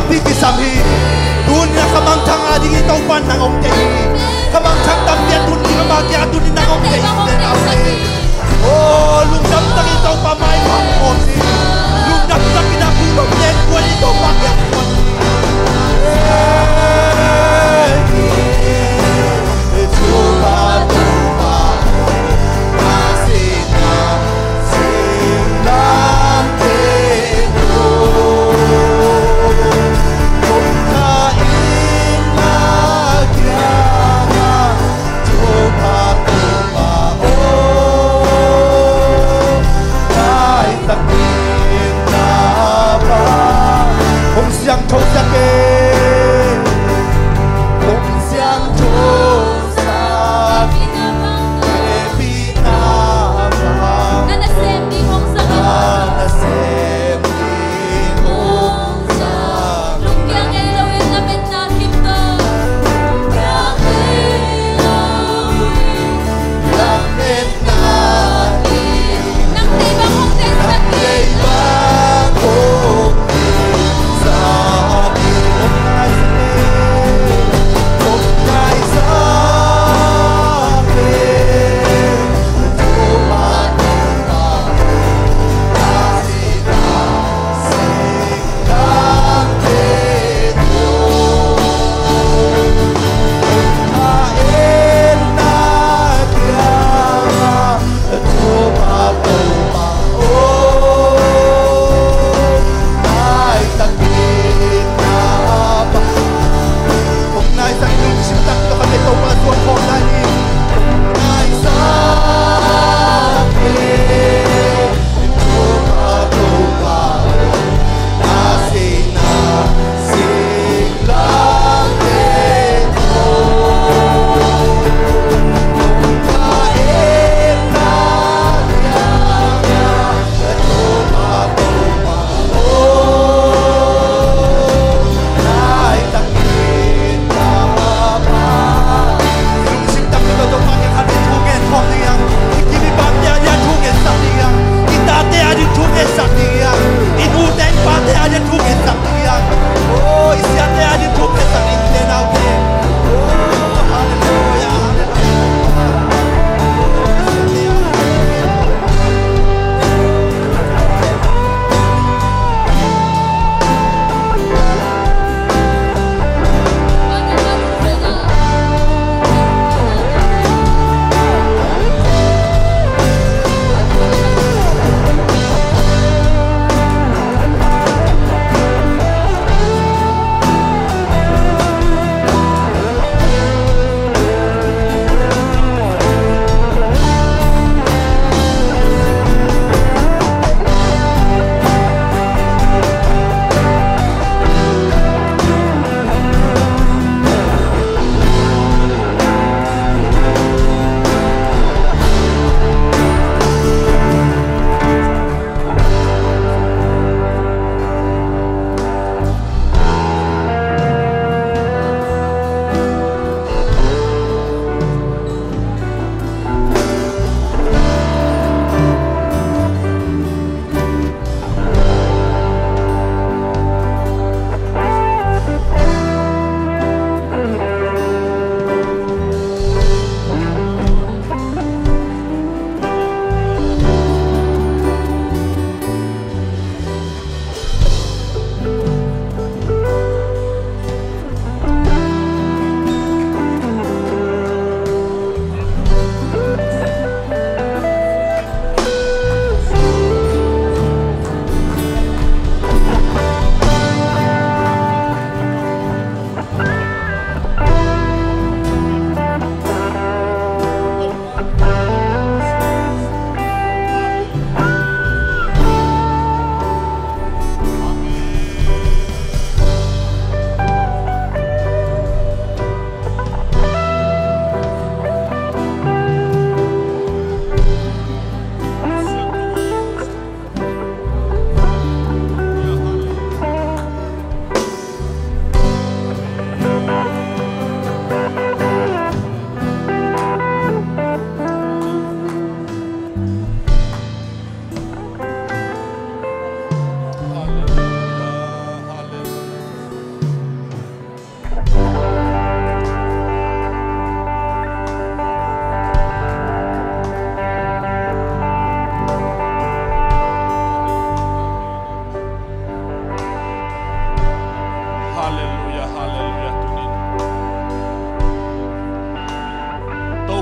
Pi kisam hi. Tuni-in a ka mangthang a dingin Topa nang hong deih hi. Ka mangthang tampi a tun ding ama kiang a tuni-in nang hong deih hi. Amen. Aw, lungdam takin Topa mai hong pawt hi. Lungdam takin a pu hong len kuan hi Topa kiang kuan hi.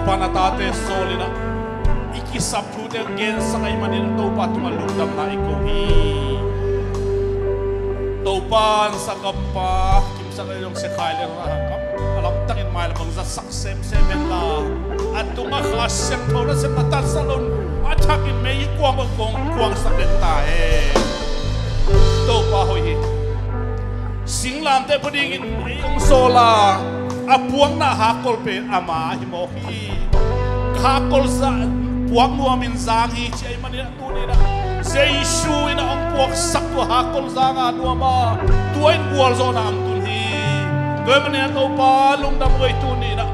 Topa na tate sawl in ah i kisap thute gensak ahih manin Topa tungah lungdamna i ko hi. Topa, Sagampa Kimsa le zong Sekhai le zong a lamdangin mailam hong zatsak semsem hen la, a tungah Kha Siangtho nasepna tatsat lo-in a thakin mei kuang bang kong kuangsak den ta hen. Topa hoih hi. Singlamteh pua dingin ei hong sawl a, a puakna hakkol pen ama hi mawk hi. Hakkol zang, puak nuamin zang hi ci ahih manin ah tuni in ah Jesu in ah hong puaksak tua hakkol zang a nuam a, tua in gualzawhna hong tun hi. Tua ahih manin ah Topa lungdam uh ei, tuni in ah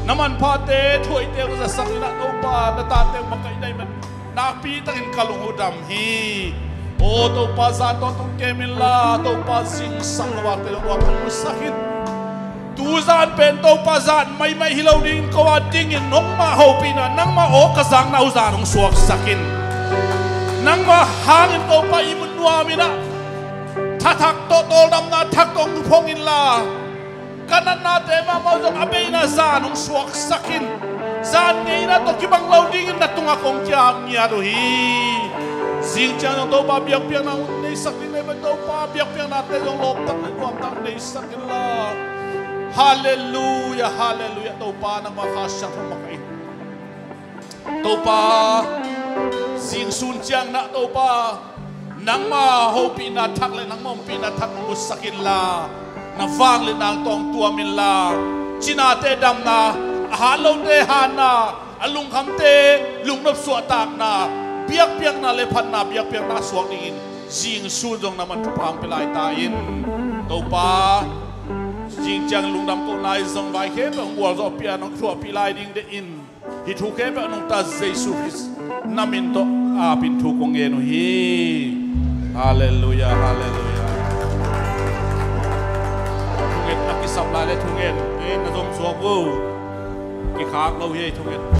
na manphate thuaite hong zatsak in ah Topa na tate hong makaihna ahih manin nakpi takin ka lung uh dam hi. Aw Topa, zan tawh tung kem inla Topa, zingsang lo a te zong nuam hong musak in. Tu zan pen Topa zan maimai hi lo dingin ko a dingin nangmah hopihna, nangmah aw ka zakna uh zan hong suaksak in. Nangmah hangin Topa ihmu nuam in ah tha thak tawh tawldamna thak tawh hong phong inla, ka natnate mahmah uh zong a beina zan hong suaksak in. Zan ngeina tawh kibang lo dingin na tungah kong kiang ngiat uh hi. Zing ciang zong Topa biakpiakna hong neisak ding na hih manin Topa biakpiaknate zong lawptak le nuamtak hong neisak inla. Halleluia, halleluia. Topa nangmah Kha Siangtho makaih in. Topa, zing sun ciang in ah Topa nangmah hopihna thak le nangmah ompihna thak musak inla, na vangliatna tawh hong tuam inla, cinate damna, a hat lote hatna, a lungkhamte lungnop suahtakna, biakpiakna le phatna biakpiakna suak dingin zing sun zong nangmah thupha hong pia lai ta in. Topa, zing ciang lungdam kohna i zong vai khempeuh hong gualzawhpih a, nong thuahpih lai ding deih in. Hih thu khempeuh nungta Jesu Khrist na min tawh apin thu kong ngen uh hi. Halleluia, halleluia. Thunget a kisap lai le thungen, ei na zom suak uh. Kikhak lo hi ei thunget.